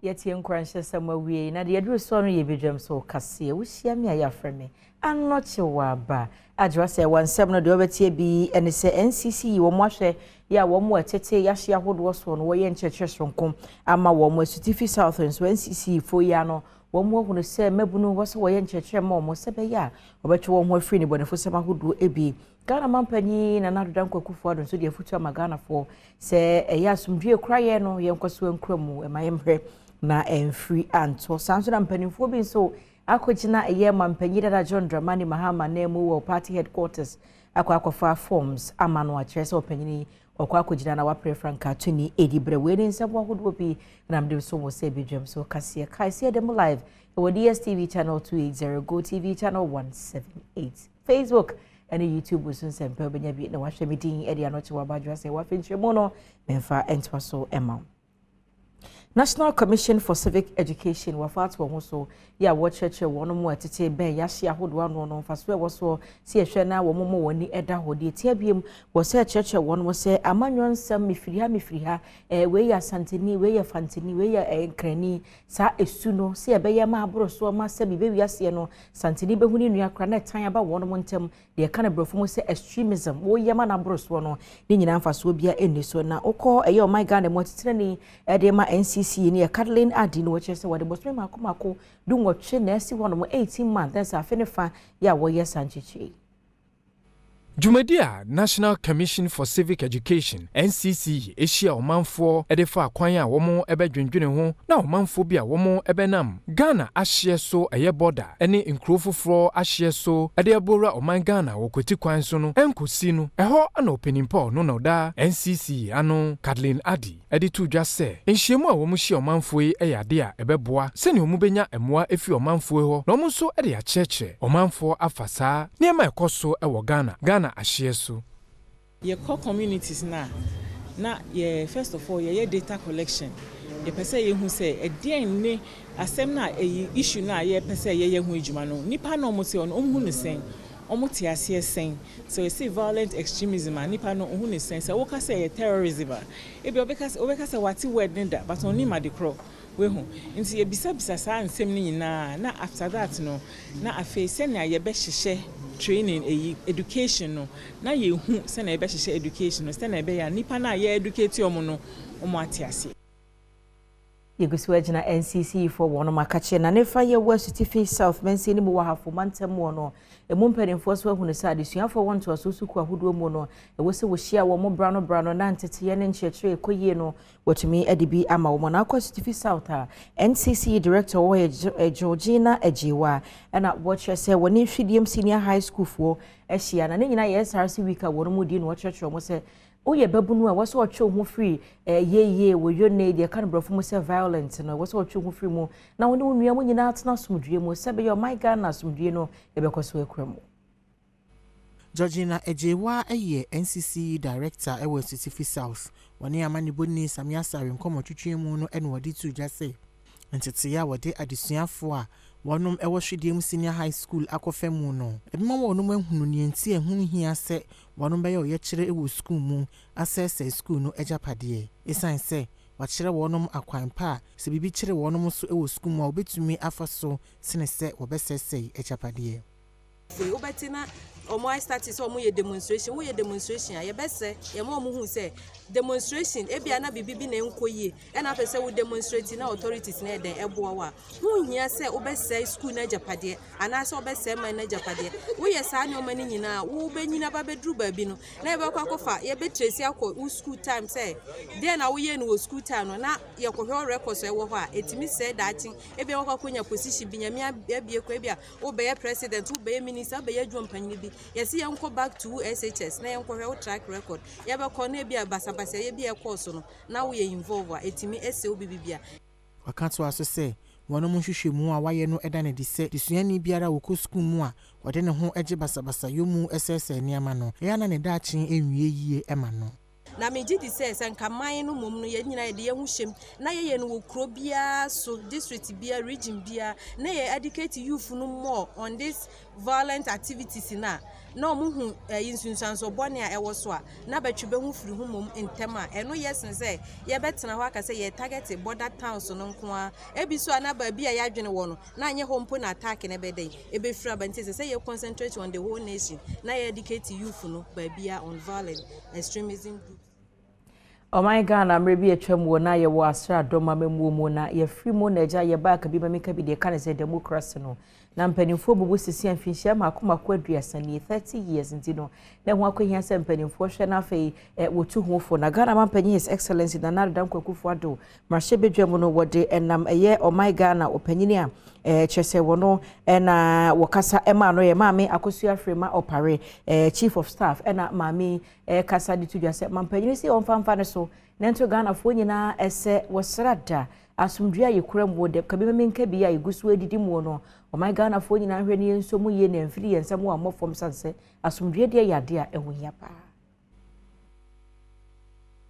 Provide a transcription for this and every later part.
Yɛtie nkuranhyɛsɛm awie na deɛ yɛduru soɔ no yɛ badwam so kaseɛ. Wohyia me a, yɛafrɛ me Anɔkye Waba Adwoa. Sɛ wɔ nsɛm no deɛ wɔbɛtie bi ne sɛ NCC yi wɔn ahwɛ yɛ a wɔn ɛtete yɛahye ahodoɔ soɔ no, wɔyɛ nkyerɛkyerɛ soronko ama wɔn. Asutifi South nso, NCC foɔ yi ano wɔn ahunu sɛ mmabunu wɔ sɛ wɔyɛ nkyerɛkyerɛ ma wɔn sɛ bɛyɛ a wɔbɛtwe wɔn ho afiri nnebɔnefosɛm ahodoɔ bi. Ghana mampanyin Nana Addo Dankwa Akufo-Addo nso deɛ afutu ama Ghanafoɔ sɛ ɛyɛ asomdwie korayɛ no, yɛnkɔ so nkura mu, ɛma yɛmhwɛ na ɛmfiri antɔ. Saa nso na mpanimfoɔ bi nso akɔgyina ɛyɛ mampanyin dada John Dramani Mahama nan mu wɔ party headquarters akɔ akɔfa forms ama no, akyerɛ sɛ ɔpanyin ɔkɔ akɔgyina na wapere frankaa tuni edi berɛ. Wei ne nsɛm ahodoɔ bi na mede so wɔ sɛ badwam so kaseɛ. Kae sɛ yɛde mo live ɛwɔ DSTV channel 280, Go TV channel 178, Facebook ɛne YouTube so. Nsɛmpɛ wobɛnya bi na wahwɛ me din ɛde Anɔkye wɔ abadwoa sɛ wafe nkyerɛmu no memfa ɛntoa so ɛma wo. National Commission for Civic Education wafa ato wɔn ho so yɛ a wɔkyerɛkyerɛ wɔn mu a ɛtete bɛn yɛahye ahodoɔ ano no mfaso ɛwɔ soɔ si ɛhwɛ na wɔn mu wɔn ani ɛda hɔ. Deɛ tia biem wɔ sɛ kyerɛkyerɛ wɔn mo sɛ amanyɔ nsɛm, mefiri ha, mefiri ha, wei yɛ Asanteni, wei yɛ Fanteni, wei yɛ Nkrani, saa esu no sɛ ɛbɛyɛ ma aboro soɔ ma sɛ biribi wiaseɛ no, Santeni bɛhu ne nua kora na ɛtan aba wɔn mo ntam, deɛ ɛka no borɔfo mu sɛ extremism, wɔyɛ ma n'aboro soɔ no ne nyinaa mfasoɔ bia ɛnni so. Na wokɔ ɛyɛ ɔman Ghana mu, ɔtetenani ɛde ma NCC ne yɛ Kathleen Adi no, wɔkyerɛ sɛ wɔde bɔsome mako mako 18 na ɛsi hɔ nom, 18 months, ɛsɛ afe ne fa yɛ a wɔyɛ saa nkyekyere yi. Dwumadi a National Commission for Civic Education, NCC, ahyia ɔmanfoɔ de fa kwan a wɔn bɛdwendwene ho na ɔmanfoɔ bi a wɔn bɛnam Ghana ahyeɛ so, ɛyɛ border ne nkuro foforɔ ahyeɛ so de abɔwura ɔman Ghana wɔ kwati kwan so no nkɔsi no ɛhɔ. Na ɔpanin no na ɔda NCC ano, Kathleen Adi, de to dwa sɛ nhyiamu a wɔn hyia ɔmanfoɔ yi yɛ ade a ɛbɛboa sɛnea wɔn bɛnya mmoa efi ɔmanfoɔ yi hɔ na wɔn nso de akyerɛkyerɛ ɔmanfoɔ afa saa nneɛma a ɛkɔ so wɔ Ghana ahyeɛ so. Yɛkɔ communities na na yɛ first of all yɛyɛ data collection. Yɛpɛ sɛ yɛhu sɛ ɛdeɛn ne asɛm no a ɛyi issue no a yɛpɛ sɛ yɛyɛ ho adwuma no, nipa na ɔmo te hɔ no, ɔmo hu no sɛn, ɔmo te aseɛ sɛn. Sɛ yɛsɛ violent extremism a, nipa no ɔhu ne sɛn? Sɛ woka sɛ ɛyɛ terrorism a, ebi ɔbɛka sɛ wate word ne da, but ɔnim ade korɔ wehu. Nti yɛbisabisa saa nsɛm no nyinaa na after that no, na afei sɛnea yɛbɛhyehyɛ training, eyi education no, na yɛhu sɛnea yɛbɛhyehyɛ education no sɛnea ɛbɛyɛ a nipa no a yɛ educate ɔmo no, ɔmo ate aseɛ. Yɛgu so agyina NCC foɔ wɔn akakye na ne fa yɛwɔ Asutifi South mansin no mu wɔ Ahafo mantam wɔ no emu. Mpanimfoɔ so ahunu sɛ adesuafoɔ wɔ ntoaso sukuu ahodoɔ mu no, ɛwɔ sɛ wɔhyia wɔn bra no bra no na nteteeɛ ne nkyerɛkyerɛ ɛkɔ yie no, wɔtumi de bi ama wɔn. Na akɔ Asutifi South a, NCC director wɔ yɛ Georgina Agyewa, ɛna wɔkyerɛ sɛ wɔne Hwidiem Senior High School foɔ ahyia na ne nyinaa yɛ SRC week a wɔn mu di na wɔkyerɛkyerɛ wɔn sɛ woyɛ babunu a, wɔsɛ ɔtwe wo ho firi yeye wɔ yone, deɛ ɛka no borɔfo mu sɛ violent no, wɔsɛ ɔtwe wo ho firi mu na wo ne wo nua mu nyinaa tena asomdwie mu sɛ bɛyɛ ɔman Ghana asomdwie no yɛbɛkɔ so akura mu. Georgina Agyewa yɛ NCC director wɔ Asutifi South. Wɔne amanebɔni Samia Sare nkɔmmɔtwitwi mu no, ɛna wɔde to dwa sɛ nteteeɛ a wɔde adesuafoɔ a wɔnom wɔ Hwediem Senior High School akɔfa mu no, ɛbɛma wɔnom ahunu nea nti ɛho hia sɛ wɔnom bɛyɛ ɔyɛkyerɛ wɔ sukuu mu asɛesɛe sukuu no agyapadeɛ, ɛsiane sɛ wakyerɛ wɔnom akwan pa a sɛ biribi kyerɛ wɔnom so wɔ sukuu mu a, wɔbɛtumi afa so sene sɛ wɔbɛsɛesɛe agyapadeɛ. Afei wobɛte na ɔmo astart sɛ ɔmo yɛ demonstration. Woyɛ demonstration a, yɛbɛsɛ yɛma ɔmo hu sɛ demonstration ebia na biribi bi na nkɔ yie, ɛna apɛ sɛ wo demonstrate na authorities na ɛdɛn ɛboa wo a, ho hia sɛ wobɛsɛe school no agyapadeɛ anaasɛ wobɛsɛe man no agyapadeɛ. Woyɛ saa nneɛma no nyinaa, wobɛnyina ba bɛduru baabi no na yɛbɛkɔ akɔfa, yɛbɛtrace akɔ wo school time sɛ deɛ na woyɛ no wɔ school time no, na yɛkɔhwɛ records a ɛwɔ hɔ a, ɛtumi sɛe daakye. Ebia wɔkɔ akɔnya position bi, Nyame abie kɔ, ebia wobɛyɛ president, wobɛyɛ minister, wobɛyɛ adwuma mpanyin bi, yɛsi yɛnkɔ back to SHS na yɛnkɔhwɛ wo track record. Yɛbɛkɔ na ebia basabasa yɛ bi a ɛkɔɔ so no na woyɛ involve a, ɛtumi ɛsɛ wo bibibia. Waka toa so sɛ wɔnom nhwehwɛmu a wayɛ no ɛda no adi sɛ desuani biara a wɔkɔ sukuu mu a wɔde ne ho gye basabasayɔ mu ɛsɛesɛe nneɛma no, ɛyɛ na ne daakye nwie yie ma no. Na megye di sɛ nka man no mmom no, yɛn nyinaa yɛde yɛn ho hyɛm na yɛyɛ no wɔ kuro biara so, district biara, region biara, na yɛ educate youth no more on this. violent activities no a, na wɔn hu ɛyi nsunsuansoɔ bɔne a ɛwɔ so a, na bɛtwe bɛho firi ho mmom ntɛm a ɛno yɛ sen sɛ yɛbɛtena hɔ aka sɛ yɛ target border towns no nko ara. Ebi so a na baabi a yɛadwene wɔ no na anyɛ hɔ mpo na attack no bɛdɛn ɛbɛfiri aba. Nti ɛsɛ sɛ yɛ concentrate on the whole nation na yɛ educate youth no baabi a on violent extremism groups. Ɔman Ghana, mmerɛ bi atwam wɔ na yɛwɔ asraadɔm amammuo mu na yɛfiri mu na agya yɛba aka bi ma meka bi deɛ ka ne sɛ democracy no na mpanimfoɔ bubu sisi mfinhyia mako mako 30 nie, 30 years. Nti no na ɛho akɔhia sɛ mpanimfoɔ hwɛ no afei wɔtu ho fo. Na Ghana mampanyin, His Excellency Nana Addo Dankwa Akufo-Addo, mmarahyɛbadwa mu no wɔde ɛnam ɛyɛ ɔman Ghana ɔpanyini a kyerɛ sɛ wɔno ɛna wɔkasa ɛma no yɛ Maame Akosua Frema Opare, Chief of Staff, ɛna maame kasa de to dwa sɛ mampanyini sɛ ɔmfamfa ne so na nto Ghanafoɔ nyinaa ɛsɛ wɔsra da asomdwe a yɛkura mu de kabi ma menka bi a yɛgu so adidi mu no. Ɔman Ghanafoɔ nyinaa hwɛ ne yɛn nso mu yie na mfiri yɛn nsɛm wɔ ammɔ fam sane sɛ asomdwe deɛ yɛ adeɛ a ɛho hia paa.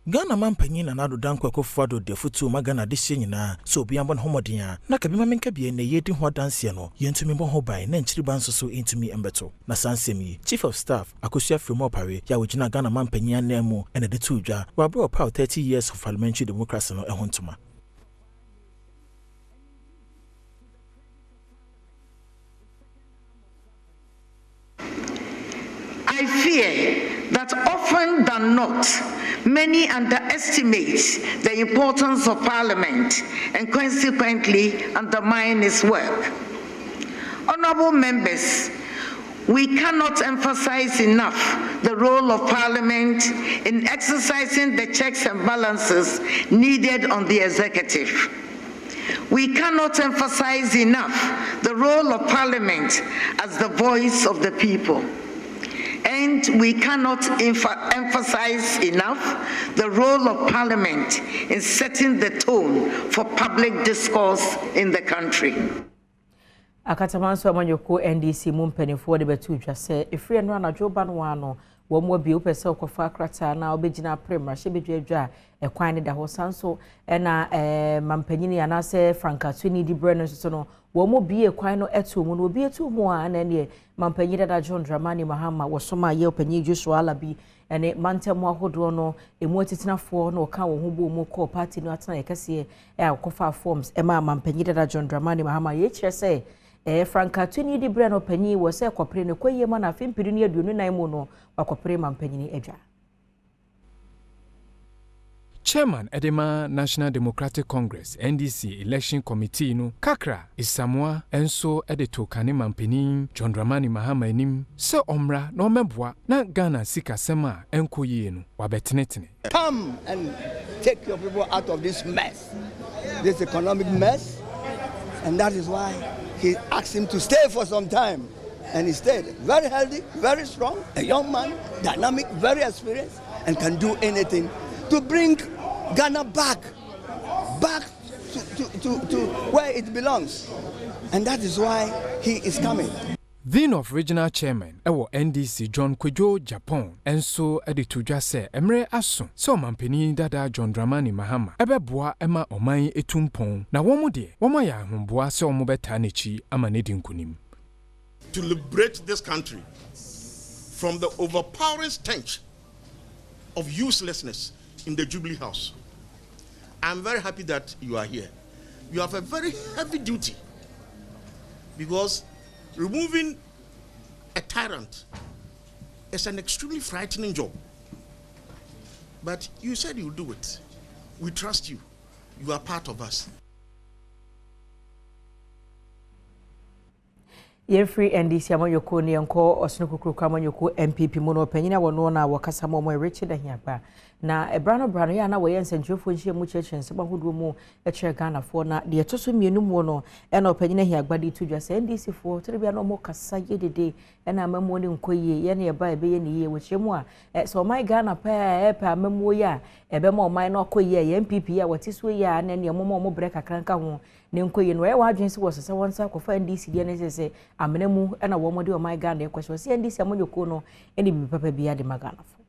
Ghana mampanyin Nana Addo Dankwa Akufo-Addo de afotuo ma Ghana adehyeɛ nyinaa sɛ obiara mbɔ ne ho mmɔden a na kabi ma menka bie na yɛdi ho adanseɛ no, yɛntumi mbɔ ho ban na nkyiriba nso so ntumi mbɛto. Na saa nsɛm yi, Chief of Staff Akosua Frema Opare yɛ a wɔgyina Ghana mampanyin anan mu ɛna de too dwa wɔ abere a ɔpaw 30 years of parliamentary democracy no ho ntoma. I fear that often than not, many underestimate the importance of Parliament and consequently undermine its work. Honorable members, we cannot emphasize enough the role of Parliament in exercising the checks and balances needed on the executive. We cannot emphasize enough the role of Parliament as the voice of the people. And we cannot emphasize enough the role of Parliament in setting the tone for public discourse in the country. Akatamanso amanyɔkuo NDC mu mpanimfoɔ de bɛto dwa sɛ ɛfiri ɛno anadwo ba no ano wɔn mu abie wopɛ sɛ ɔkɔfa krataa na wobɛgyina apere mmarahyɛbadwa a ɛkwan ne da hɔ san so ɛna mampanyini anaasɛ frankatoni di berɛ no nso so no, wɔn mu bie kwan no ɛto mu no obi etu mu a ɛna neɛ mampanyin dada John Dramani Mahama wɔsom a yɛ ɔpanyin Joshua Alabi ɛne mantam ahodoɔ no emu atitenafoɔ na ɔka wɔn ho bɔ mu kɔɔ party no atena yɛ kɛseɛ ɛ akɔfa forms ɛma mampanyin dada John Dramani Mahama. Yɛkyerɛ sɛ frankatoni di berɛ no ɔpanyin wɔ sɛ kɔpere no kɔ yie ma na afe 2024 mu no wakɔpere mampanyin adwa. Chairman ɛde National Democratic Congress, NDC, Election Committee no, Kakra Isamoa, nso ɛde to kane mampanin John Dramani Mahama anim sɛ ɔmmra na ɔmmɛboa na Ghana sikasɛm a ɛnkɔ yie no wabɛtenetene. Come and take your people out of this mess, this economic mess, and that is why he asked him to stay for some time. And he stayed. Very healthy, very strong, a young man, dynamic, very experienced, and can do anything to bring Ghana back to where it belongs. And that is why he is coming. Dean of Regional Chairman ɛwɔ NDC, John Kwadwo Japan, nso de to dwa sɛ mmerɛ aso sɛ ɔmampanin dada John Dramani Mahama ɛbɛboa ma ɔman etu mpɔn na wɔn deɛ wɔn ayɛ ahoboa sɛ wɔn bɛtaa n'akyi ama ne di nkonim. To liberate this country from the overpowering stench of uselessness in the Jubilee House. I'm very happy that you are here. You have a very heavy duty because removing a tyrant is an extremely frightening job. But you said you'll do it. We trust you. You are part of us. Yɛmfiri NDC amanyɔkuo ne yɛnkɔ Ɔsono Kokuroko amanyɔkuo NPP mu no, ɔpanyin a wɔno na wɔkasa ma ɔmo, Richard Ahiagba, na ɛbra no bra no yɛ a na wɔyɛ nsɛntwerɛfoɔ nhyia mu kyerɛkyerɛ nsɛm ahodoɔ mu kyerɛ Ghanafoɔ. Na deɛ ɛtɔ so mmienu mu no, ɛna ɔpanyin Ahiagba de to dwa sɛ NDC foɔ tɛrɛ bi a na ɔmo kasa yie dede ɛna amamuo ne nkɔ yie, yɛne ɛba ɛbɛyɛ ne yie. Wɔkyerɛ mu a sɛ ɔman Ghana pɛɛ ɛpɛ amamuo yi a ɛbɛma ɔman no akɔ yie a, yɛn NPP a wɔte so yie a na nea ɔmo ɔmo brɛ kakra nka ho ne nkɔ yie no, wɔyɛ wɔn adwene sɛ wɔsesa wɔn nsa akɔfa NDC deɛ ne sɛ amena mu ɛna wɔn de ɔman Ghana ɛkɔ so. Wɔsi NDC amanyɔkuo no ɛne bibi papa bi ade ma Ghanafoɔ.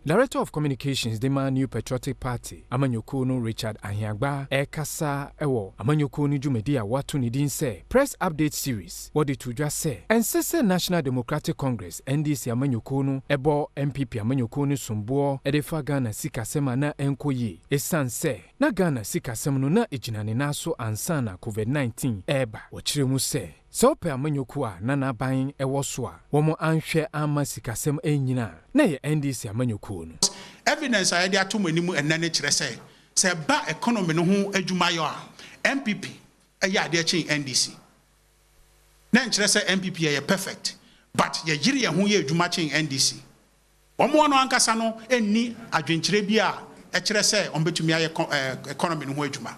Director of Communications de ma New Patriotic Party amanyɔkuo no Richard Ahiagbah ɛrekasa wɔ amanyɔkuo no dwumadi a wɔato ne din sɛ Press Update Series wɔde to dwa sɛ ɛnsɛ sɛ National Democratic Congress, NDC, amanyɔkuo no bɔ NPP amanyɔkuo no somboɔ de fa Ghana sikasɛm a na ɛnkɔ yie esiane sɛ na Ghana sikasɛm no na ɛgyina ne nan so ansa na Covid 19 reba. Wɔkyerɛ mu sɛ sɛ wopɛ amanyɔkuo a na n'aban wɔ so a wɔn anhwɛ amma sikasɛm annyina a, na ɛyɛ NDC amanyɔkuo no. Evidence a yɛde ato mo anim ɛnnɛ no kyerɛ sɛ, sɛ ɛba economy no ho adwumayɔ a, NPP yɛ adeɛ kyen NDC. Na ɛnkyerɛ sɛ NPP yɛyɛ perfect, but yɛyere yɛn ho yɛ adwuma kyen NDC. Wɔn ano ankasa no nni adwenkyerɛ bi a ɛkyerɛ sɛ wɔbɛtumi ayɛ economy no ho adwuma.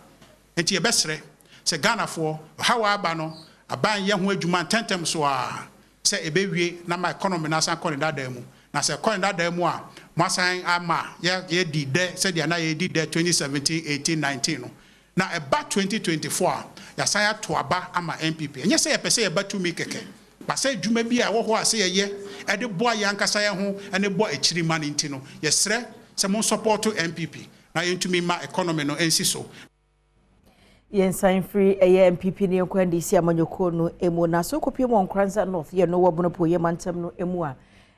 Nti yɛbɛsrɛ sɛ Ghanafoɔ, ɔhaw a aba no, aban nyɛ ho adwuma ntɛntɛm so ara sɛ ɛbɛwie na ama economy no asan akɔ ne dadaa mu. Na sɛ ɛkɔ ne dadaa mu a, moasan ama yɛadi dɛ sɛdeɛ na yɛredi dɛ 2017, 18, 19 no. Na ɛba 2024 a, yɛasan ato aba ama NPP. Ɛnyɛ sɛ yɛpɛ sɛ yɛba tumi kɛkɛ, but sɛ adwuma bi a ɛwɔ hɔ a sɛ yɛyɛ de boa yɛn ankasa yɛn ho ne boa akyiri mma no nti no, yɛsrɛ sɛ monsɔpɔɔto NPP na yɛntumi mma economy no nsi so. Yɛnsan firi ɛyɛ NPP ne yɛnkɔ NDC amanyɔkuo no mu na so kɔpie mu Nkoranza North yɛ no wɔ Bono Apueeɛ mantam no mu a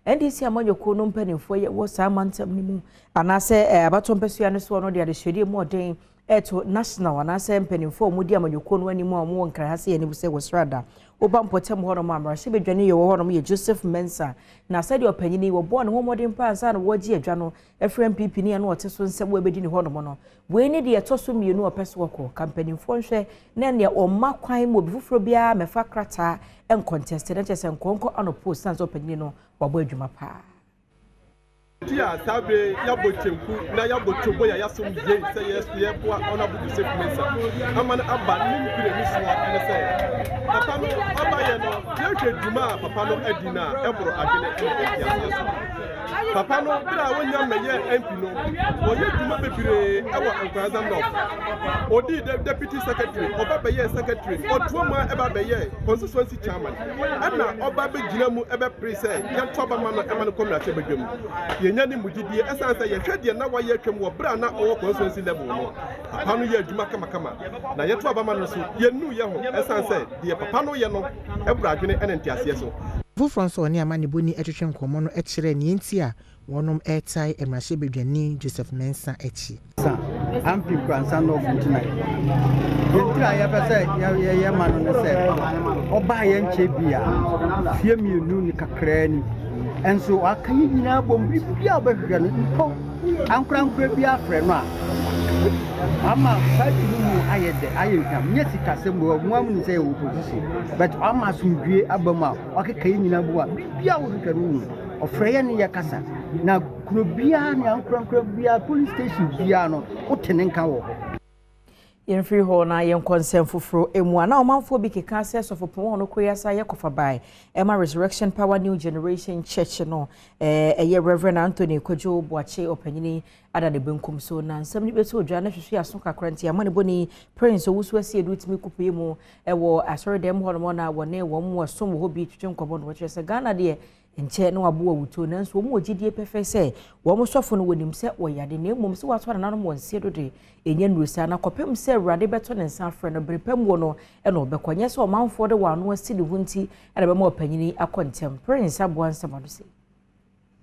NDC amanyɔkuo no mpanimfoɔ yɛ wɔ saa mantam no mu anaasɛ abatɔ mpasua no soɔ no de adesuadeɛ mu ɔden ɛto national anaasɛ mpanimfoɔ a wɔdi amanyɔkuo no anim a wɔwɔ Nkran ha sɛ yɛn anim sɛ wɔsrada woba mpɔtam hɔnom a mmarahyɛbadwani yɛ wɔ hɔnom yɛ Joseph Mensah na sɛdeɛ ɔpanyini wɔbɔɔ ne ho mmɔden paa ansa na wɔagye adwa no afiri NPP ne ɛno ɔte so nsɛm wɔabɛdi ne hɔnom no wei ne deɛ ɛtɔ so mmienu a ɔpɛ so wɔkɔ ka mpanimfoɔ nhwɛ na nea ɔmma kwan mu obi foforɔ biara mɛfa krataa ncontest na kyerɛ sɛ nkɔnkɔ unopposed san sɛ ɔpanyini no wabɔ adwuma paa. Nti a saa bere yɛabɔ kyenku na yɛabɔ twombo yɛ yɛasom yei sɛ yɛboa Honourable Joseph Mensah ama no aba ne mprenu soɔ ne sɛ papa no ɔbayɛ no yɛhwɛ dwuma a papa no adi no a ɛboro adwene ne nteaseɛ so. Papa no bere a wonya mmɛyɛ MP no wɔyɛ dwuma bebree ɛwɔ Nkoranza North. Odii deputy secretary, ɔba bɛyɛɛ secretary, ɔtoa mu a ɛba bɛyɛɛ constituency chairman, ɛna ɔba bɛgyina mu ɛbɛpere sɛ yɛnto aba ma no ɛma no kɔ mmarahyɛbadwam. Yɛnya ne mu gyidie ɛsiane sɛ yɛhwɛ deɛ na wayɛ atwam wɔ berɛ a na ɔwɔ constituency level no. Papa no yɛ adwuma kamakama na yɛto aba ma no so yɛnnu yɛ ho ɛsiane sɛ deɛ papa no yɛ no ɛboro adwene ɛne nteaseɛ so. Foforɔ nso a ɔne amanebɔni atwetwe nkɔmmɔ no kyerɛ nea nti a wɔnom ɛretae mmarahyɛbadwani Joseph Mensah akyi. MP Nkoranza North nti na yɛntiri a yɛpɛ sɛ yɛyɛ ma no ne sɛ ɔbaa yɛn nkyɛn bi a fie mmienu ne kakraa ni nso waka yɛ nyinaa bom biribi a wobɛhwehwɛ no mpo ankorankora bi afrɛ no a ama party no mu ayɛ dɛ ayɛ hwam nyɛ sikasɛm mu mu amu sɛ yɛwɔ opposition but ama asomdwie aba mu a wakeka yɛ nyinaa bom a biribi a wohwehwɛ no wu ɔfrɛ yɛ ne yɛ kasa na kuro biara ne ankorankora biara police station biara no wote ne nka wɔ hɔ. Yɛmfiri hɔ na yɛnkɔ nsɛm foforɔ mu a na ɔmanfoɔ bi keka sɛ sɔfopɔn a ɔno kɔ yɛasa yɛ kɔfa bae ɛma Resurrection Power New Generation Church no ɛyɛ Reverend Anthony Kwadwo Boakye ɔpanyini ada ne benkum so na nsɛm no bɛtɔ odwa na hwehwɛ aso kakra nti ama ne bɔni Prince Owusu Asiedu tumi kɔpue mu ɛwɔ asɔredan mu hɔnom na wɔne wɔn mu ɛsom wɔ hɔ bi twetwe nkɔmmɔ no wɔkyerɛ sɛ Ghana deɛ nkyɛn na waboa awutuo nanso wɔn wɔ gyidie pɛfɛ sɛ wɔn sɔfo no wɔnim sɛ wɔyɛ ade na mmom sɛ wɔato nananom wɔn nseɛ do de ɛnyɛ nnuro saa na kɔpem sɛ Awurade bɛto ne nsa afrɛ no bere pɛ mu no ɛna ɔbɛkɔ nyɛ sɛ ɔmanfoɔ de wɔn ano asi ne ho nti ɛna bɛma ɔpanyini akɔ ntɛm. Prince aboa nsɛm ano sɛ.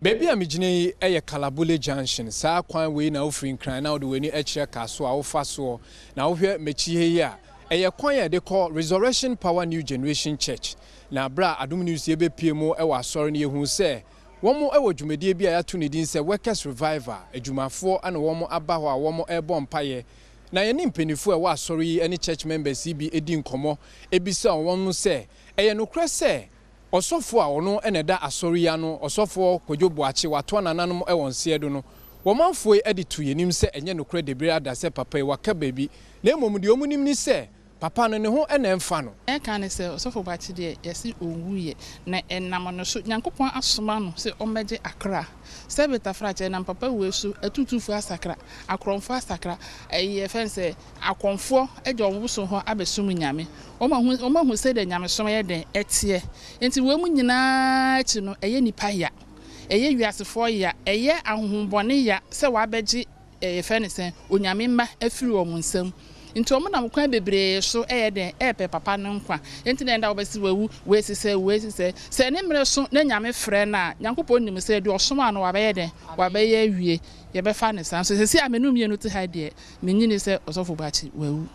Baabi a megyina yi yɛ Kalabule Junction. Saa kwan wei na wofiri Nkran na wode w'ani kyerɛ Kasoa a wofa soɔ. Na wohwɛ m'akyi ha yi a, ɛyɛ kwan a yɛde kɔ Resurrection Power New Generation Church. Na berɛ a Adom News yɛbɛpie mu wɔ asɔre no yɛhuu sɛ wɔn wɔ dwumadie bi a yɛato ne din sɛ Workers Revival. Adwumafoɔ na wɔn aba hɔ a wɔn rebɔ mpaeɛ. Na yɛne mpanimfoɔ a ɛwɔ asɔre yi ne church members yi bi di nkɔmmɔ ebisa wɔn sɛ ɛyɛ nokorɛ sɛ ɔsɔfoɔ a ɔno na ɛda asɔre yi ano, ɔsɔfoɔ Kwadwo Boakye, watoa nananom wɔ nseɛ do no, wɔmanfoɔ yi de to yɛnim sɛ ɛnyɛ nokorɛ debere ada sɛ papa yi waka baabi, na mmom deɛ wɔn nim ne sɛ papa no ne ho na ɛmfa no. Ɛka ne sɛ ɔsɔfo Boakye deɛ yɛse ɔnwuiɛ na ɛnam no so Nyankopɔn asoma no sɛ ɔmmɛgye akra sɛ betafrakyɛ ɛnam papa wei so atutufoɔ asakra akorɔmfoɔ asakra ɛyɛ fɛn sɛ akɔmfoɔ agya wɔn bosom hɔ abɛsom Nyame wɔn ahu sɛdeɛ nyamesom yɛ den ɛteɛ nti wɔn mu nyinaa akyi no ɛyɛ nipa ya. Ɛyɛ wiasefoɔ ya, ɛyɛ ahonhommɔne ya sɛ wɔabɛgye eh, yɛfrɛ no sɛn, Onyame mma afiri wɔn nsam. Nti wɔn nam kwan bebree so ɛyɛ dɛn, ɛɛpɛ papa no nkwa. Enti na ɛnda wɔbɛse wawu, wei se sɛɛ, wei se sɛɛ. Sɛ ne mmerɛ so na Nyame frɛ no a, Nyankopɔn nim sɛ deɛ ɔsomaa no wabɛyɛ dɛn, wabɛyɛ awie. Yɛbɛfa no saa. Nso seesei a me ne wo mmienu te ha yi deɛ, mennye nni sɛ Ɔsɔfo Boakye wawu.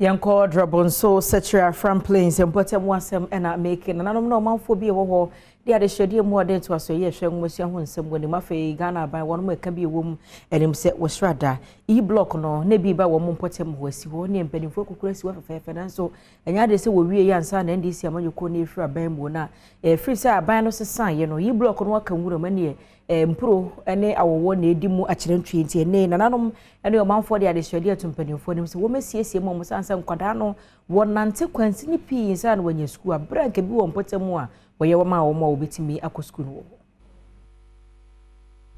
Yɛnkɔ Drɔbonso, Sekyere Afram Plains mpɔtam ho asɛm na meke. Nananom ne ɔmanfoɔ bi a ɛwɔ hɔ de adehyɛdeɛ mu ɔde ntoasoɔ yi ɛhwɛ nwomasua ho nsɛm wɔ anim. Afei Ghana aban wɔn ɛka bi ɛwɔ mu anim sɛ wɔsra da. E-block no na ebi ba wɔn mpɔtam hɔ asi hɔ ne mpanimfoɔ akukuru asi hɔ fɛfɛɛfɛ, nanso ɛnyɛ adeɛ sɛ wɔwie yɛ ansa na NDC amanyɔkuo no ɛfiri aban mu na ɛfiri sɛ aban no sesaeɛ no E-block no aka nwura mu ɛneɛ Mpuro ne awɔwɔ na edi mu akyerɛntwie nti ɛnne nananom ne ɔmanfoɔ de adesuadeɛ ato mpanimfoɔ anim sɛ wɔmmɛsiesie mu wɔn sane sɛ nkwadaa no wɔnante kwansini pii nsa na wɔanya sukuu aberɛ a nka bi wɔ mpɔtam a wɔyɛ wɔn a wɔn a wɔbɛtumi akɔ sukuu no wɔ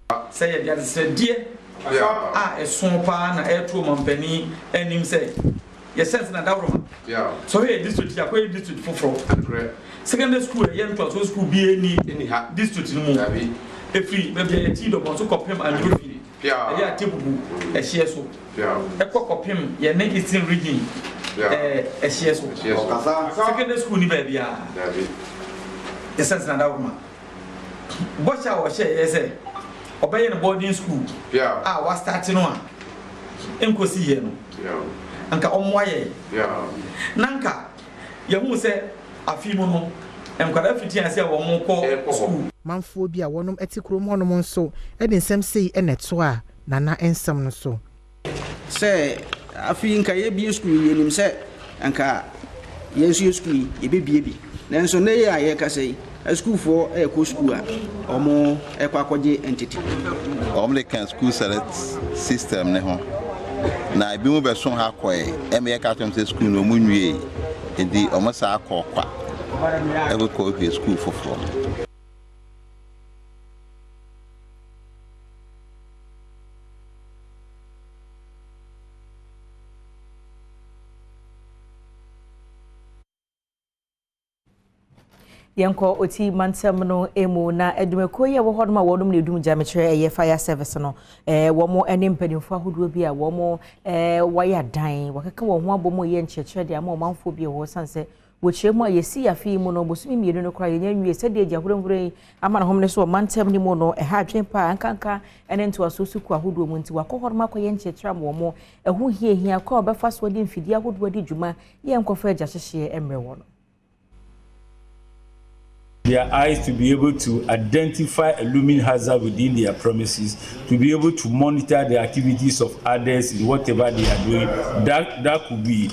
hɔ. Sɛ yɛde adesrɛdeɛ a ɛso paa na ɛreto ɔmampanin anim sɛ yɛhyɛ nse na dawuroma sɛ ɔhwɛ yɛ district yi akɔyɛ district foforɔ. Secondary school ɛyɛ ntoasoɔ school biara nni district no mu. Ɛfiri baabi a yɛte Dɔbɔn so kɔpem Anwuro fie ɛyɛ Atebubu ɛhyeɛ so ɛkɔ kɔpem yɛne Eastern region ɛhyeɛ so. Secondary school ni baabiara. Yɛhyɛ nse na dawuroma. Bɔhyɛ a ɔhyɛɛ yɛ sɛ ɔbɛyɛ no boarding school a wastarte no a ɛnkɔsi yɛ no, anka ɔmmoa yɛn na anka yɛhuu sɛ afe mu no nkwadaa fiti ase a wɔkɔ school. Manfoɔ bi a wɔnom te kurom hɔnom nso de nsɛm sei na ɛtoaa Nana nsɛm no so. Sɛ afe yi nka yɛbue sukuu yi, yɛnim sɛ anka yɛn nso yɛ sukuu yi, yɛbɛbue bi. Nanso nnɛ yi a yɛrekasa yi, asukuufoɔ rekɔ sukuu a, wɔrekɔ akɔgye ntete. Wɔde ka school select system no ho. Na ebinom bɛso ha kɔe, ɛma yɛka kyerɛ wɔn sɛ sukuu no wɔn nwiei, nti wɔn saa kɔɔ kwa ɛkɔkɔ hwɛ sukuu foforɔ. Yɛnkɔ Oti mantam no mu na adwumakuo yi a ɛwɔ hɔnom a wɔnom na ɛdum gya mekyerɛ ɛyɛ fire service no eh, wɔn ne mpanimfoɔ ahodoɔ bi a wɔn eh, wɔayɛ adan wɔkeka wɔn ho abɔ mu yɛ nkyerɛkyerɛ de ama ɔmanfoɔ bi wɔ hɔ sane sɛ Wɔkyerɛ mu a, yɛsii afe yi mu no, bosome mmienu no koraa yɛnya nwie. Sɛdeɛ gya huranhuran yi ama ne homene so wɔ mantam no mu no, ɛha adwene paa, nkanka ne ntoasoɔ sukuu ahodoɔ mu nti, wɔakɔ hɔnom akɔyɛ nkyerɛkyerɛ ama wɔn. Ɛho hiahia kwan a wɔbɛfa so de mfidie ahodoɔ adi dwuma yɛ nkɔfa agya hyehyeɛ mmrɛ wɔn. Their eyes to be able to identify a looming hazard within their premises, to be able to monitor the activities of others in whatever they are doing that, that could be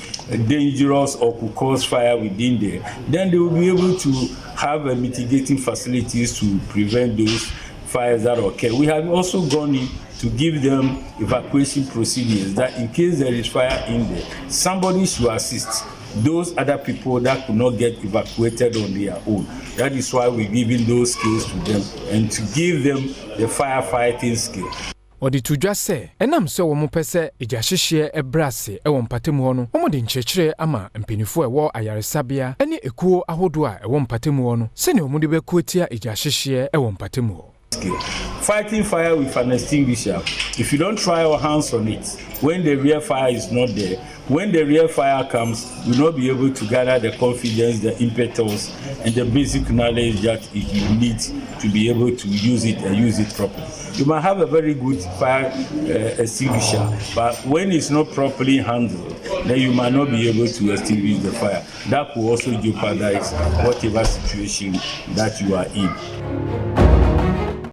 dangerous or could cause fire within there, then they will be able to have a mitigating facilities to prevent those fires that occur. We have also gone in to give them evacuation procedures that in case there is fire in there, somebody should assist those other people that could not get evacuated on their own. That is why we're giving those skills to them and to give them the firefighting skill. Wɔde to dwa sɛ, ɛnam sɛ wɔpɛ sɛ egyahyehyeɛ brɛ ase wɔ mpatamu hɔ no, wɔde nkyerɛkyerɛ ama mpaninfoɔ a ɛwɔ ayaresabea ne ekuo ahodoɔ a ɛwɔ mpatamu hɔ no sɛdeɛ wɔde bɛko atia egyahyehyeɛ wɔ mpatamu hɔ. Fighting fire with an extinguisher, if you don't try your hands on it when the real fire is not there, when the real fire comes, you will not be able to gather the confidence, the impetus, and the basic knowledge that you need to be able to use it and use it properly. You might have a very good fire uh, extinguisher, but when it's not properly handled, then you might not be able to extinguish the fire. That could also jeopardize whatever situation that you are in.